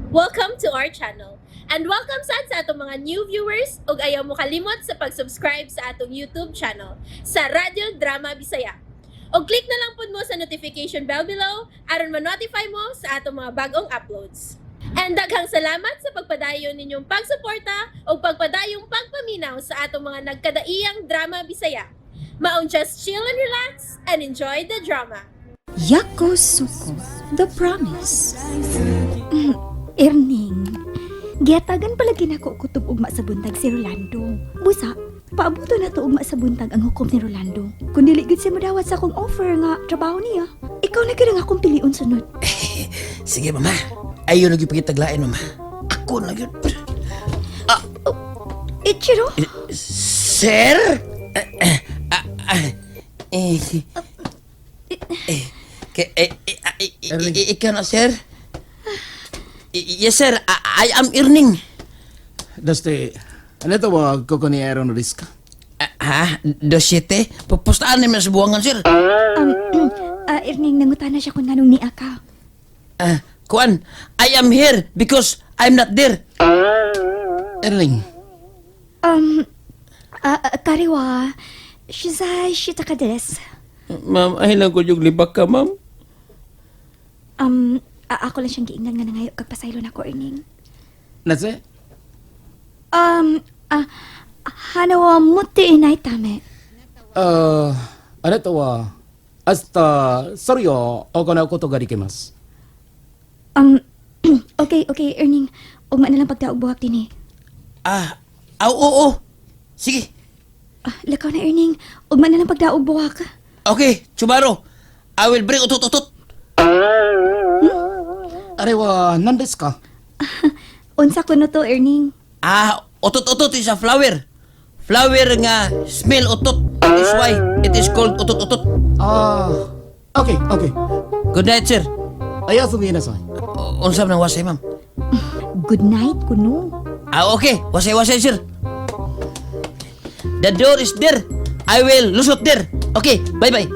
Welcome to our channel. And welcome sad sa atong mga new viewers ug ayaw mo kalimot sa pag-subscribe sa atong YouTube channel sa Radyo Drama Bisaya. Og click na lang pud mo sa notification bell below aron ma-notify mo sa atong mga bagong uploads. And daghang salamat sa pagpadayon ninyong pagsuporta ug pagpadayong pagpaminaw sa atong mga nagkadaiyang drama Bisaya. Maong just chill and relax and enjoy the drama. Yakusoku, The Promise. Erning, giyatagan palagi nako kutob ugma sa buntag si Rolando. Busa, paabuto na to ugma sa buntag ang hukom ni Rolando. Kung dili gid siya modawat sa akong offer nga trabaho niya, ikaw na gyud ang akong piliun sunod. Sige, mama. Ayaw na gyud pagitaglain, mama. Ako na gyud. Ichiro, Sir? Eh, ah, ah, eh, eh, eh, eh, ah, eh, eh, ikaw na, sir? Yes, sir. I am earning. だしてあなたはここにあるのですか？ Ah, ha? Dosyete? Pupostaan namin sa buwangan, sir. Erning, nangutana siya kung nganong niya ka. Ah, kuan, I am here because I'm not there. Erling. 彼は取材したかです。 Ma'am, ay lang ko yung libak ka, ma'am. Ako lang siyang giingnan nga nangayo kag pasaylo nako, Erning. なぜ？ 花は持っていないため。あー、あなたは明日それを行うことができます。 Okay, Erning. Ugma na lang pagdaog buhak dinhi. Ah, aw, oo. Sige. Ah, lakaw na, Erning. Ugma na lang pagdaog buhak. Okay, Chubaro. I will bring utot-utot. あれは何ですか？ Unsa kuno to, Erning? Ah, utot-utot is a flower. Flower nga smell utot. That is why it is called utot-utot. ああ、OK, OK. Good night, sir. おやすみなさい。 Unsa man ang wasay, ma'am? Good night kuno. Ah, okay. Wasay, wasay, sir. The door is there. I will lusot there. Okay, bye-bye.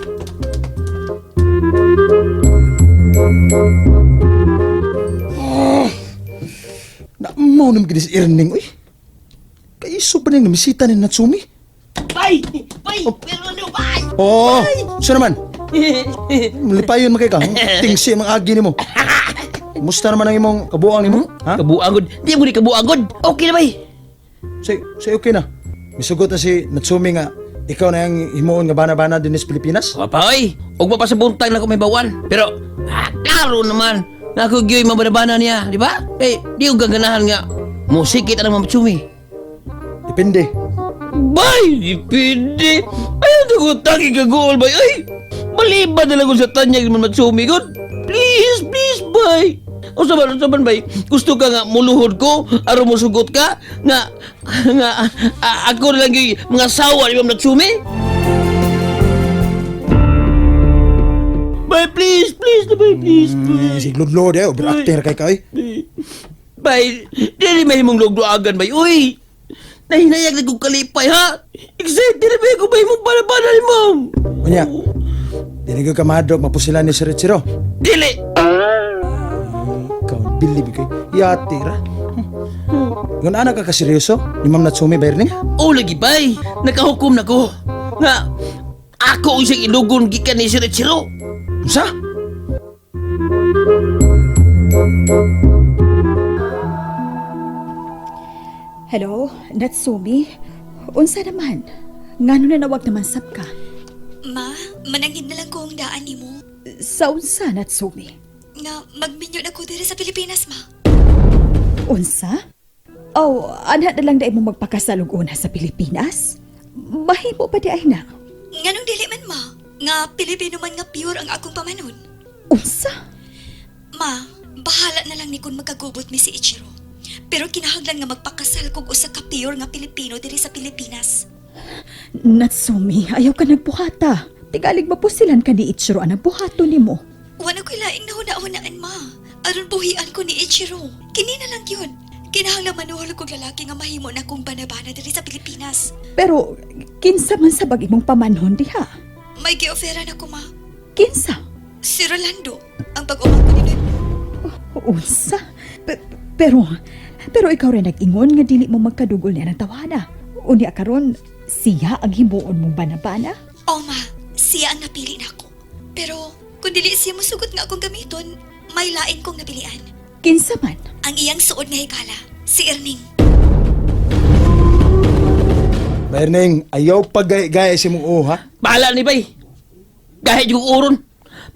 Na mo naman gid si Erning, uy. Kaiso pa nang namisita ni Natsumi. Bye! Bye! Pero ano, bye! Oo, oh, so naman. Lipayon man kay ka. Tingsi ang agi nimo. Musta naman ang imong kabuang nimo? Ha? Kabuangod. Di mo ni kabuangod. Okay na, bay. Say, say okay na. Misugot na si Natsumi nga ikaw na ang himuon nga bana-bana din sa Pilipinas. Papa, oy. Ug pa sa buntag na ko may bawan. Pero, ah, klaro naman. Na ako gyud mabanabana niya, di ba? Eh, di ko gaganahan nga. Musikit ang Matsumi. Depende. Bay, depende. Ay, ito ko tangi kagool, bay. Ay, maliban na lang ko sa tanyag ni Matsumi, god. Please, please, bay. O saban, saban, bay. Gusto ka nga muluhod ko, aron musugot ka, nga, ako na lang yung mga sawa ni Ma'am Natsumi. Bay, please, please, na bay, please, please. Si Ludlo de, overactor kay ka, oy. Bay, dili may himong lugduagan, bay. Uy! Nahinayag na kong kalipay, ha? Excited na ba ako, bay, mong bana-bana ni ma'am? Unya. Dili ka mahadlok mapusilan ni Sir Ichiro. Dili! Ikaw, bilib kay. Yati ra. Ngun ana ka kaseryoso ni Ma'am Natsumi ba, Erning? O lagi, bay. Nakahukom na ko. Nga, ako ang siyang ilugon gikan ni Sir Ichiro. Unsa? Hello, Natsumi? Unsa naman? Ngano na nawag naman sab ka? Ma, manangin na lang ko ang daan nimo. Sa unsa, Natsumi? Nga magminyo na ko diri sa Pilipinas, ma. Unsa? Oh, ana na lang dai mo magpakasal og una sa Pilipinas? Mahimo pa di ay na. Nganong dili man, ma? Nga Pilipino man nga pure ang akong pamanon. Unsa? Ma, bahala na lang ni kun magkagubot mi si Ichiro. Pero kinahanglan nga magpakasal kog usa ka pure nga Pilipino diri sa Pilipinas. Natsumi, ayaw ka nagbuhata. Tigalig mapusilan ka ni Ichiro anang buhato nimo. Wala ko'y laing nahuna-hunaan, ma. Aron buhian ko ni Ichiro. Kini na lang yun. Kinahanglan manuhol kog lalaki nga mahimo na kong banabana diri sa Pilipinas. Pero kinsa man sa bag imong pamanhon diha? May giofera na ko, ma. Kinsa? Si Rolando, ang pag-umang ko ni Unsa? Pero ikaw rin nag-ingon nga dili mo magkadugol niya ng tawana. Unya karon siya ang himuon mong banabana. O ma, siya ang napili nako. Pero kung dili siya musugot nga akong gamiton, may lain kong napilian. Kinsa man? Ang iyang suod nga higala, si Erning. Berning, ayaw pagay-gaya si mong uho, ha? Bahala ni bay. Kahit yung uron.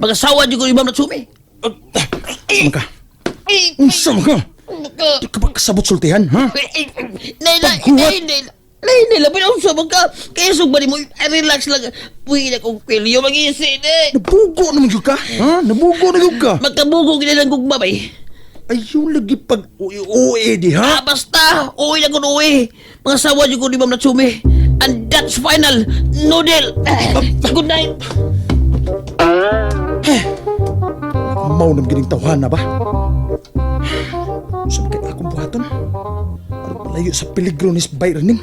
Mag-asawa yung ibang Natsumi. Sama ka. Unsa man ka? Di ka ba kasabot sultihan, ha? Naila, Paghuwat. naila, naila, pero unsa man ka? Kaya sugba ni mo, ay, relax lang. Uy, na kong kwelyo, mag-isin eh. Nabugo naman yun ka, ha? Nabugo na yun ka. Magkabugo gina ng gugma, bay. Ayaw lagi pag uwi-uwi di, ha? Ah, basta, uwi na kung uwi. Mga sawa yung kung Ma'am Natsumi. And that's final. No deal. Good night. Mau nam gining tawhana ba? Sa kay akong buhaton? Aron palayo sa peligro ni Byroning.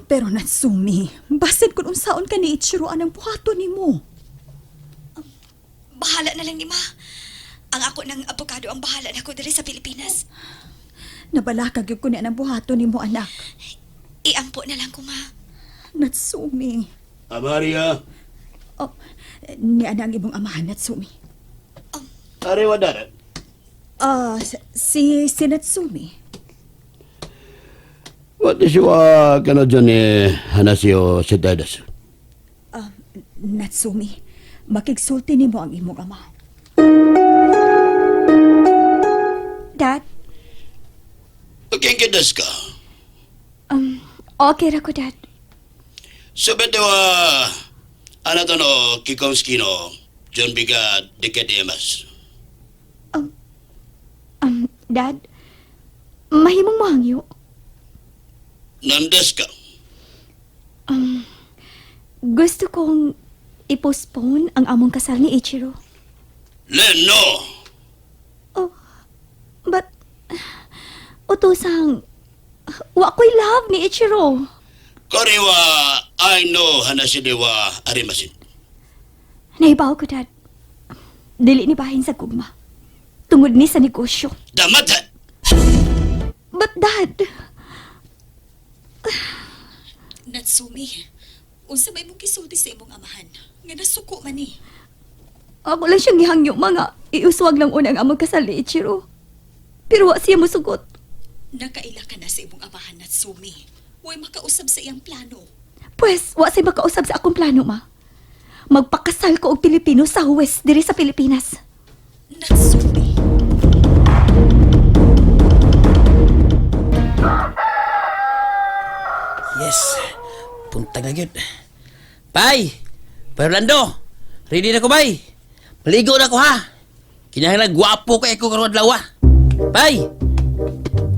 Pero Natsumi, basin kung unsaon ka ni Ichiro anang buhaton nimo. Bahala na lang ni ma. Ang ako ng abogado ang bahala nako diri sa Pilipinas. Nabalakag gyud ko ni anang buhaton nimo anak. Iampo na lang ko ma. Natsumi. Amaria, Oh, ni ana ang imong amahan Natsumi. arewa darat. Ah, si Natsumi. Watashi wa kanojo ni hanashi o shitai desu. Ah, Natsumi, makigsulti nimo ang imong ama. Dad, Genki desu ka? okay ra ko, Dad. Subete wa anata no kikonski no junbi ga dekete imasu. Dad, mahimong mohangyo. Nan desu ka? Gusto kong i-postpone ang among kasal ni Ichiro. Len no! Oh, but, utosang, wa ko'y love ni Ichiro. Kore wa ai no hanashi de wa arimasen. Naibaw ko, Dad. Dili ni bahin sa gugma. Tungod ni sa negosyo. Damatte! But, Dad, Natsumi, unsa may mong gisulti sa imong amahan? Nga nasuko man ni. ako lang siyang gihangyo mga iuswag lang unang among kasal ni Ichiro. Pero wa siya musugot. Nakaila ka na sa imong amahan, Natsumi. Way makausab sa iyang plano. Pwes, wa siya makausab sa akong plano, ma. Magpakasal ko og Pilipino sa huwes diri sa Pilipinas. Natsumi. Yes. Punta na yun. Bay! Bay Orlando! Ready na ko, bay! Maligo na ko, ha! Kinahanglan gwapo kay ko karon adlaw, ha? Bay!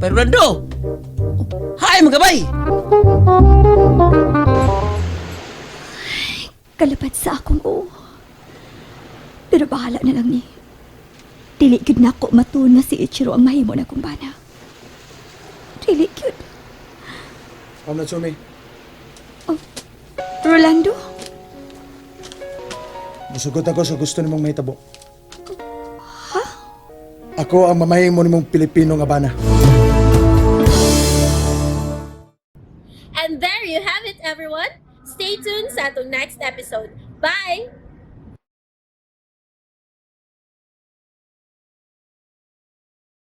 Bay Orlando! Hi, mga bay! Kalapad sa akong oo. Pero bahala na lang ni. Dili gyud nako matuon nga si Ichiro ang mahimo na kong bana. Dili gyud. Ma'am Natsumi, Rolando? musugot ako sa gusto nimong mahitabo. Ha? Ako ang mamahimo nimong Pilipino nga bana. And there you have it, everyone. Stay tuned sa atong next episode. Bye!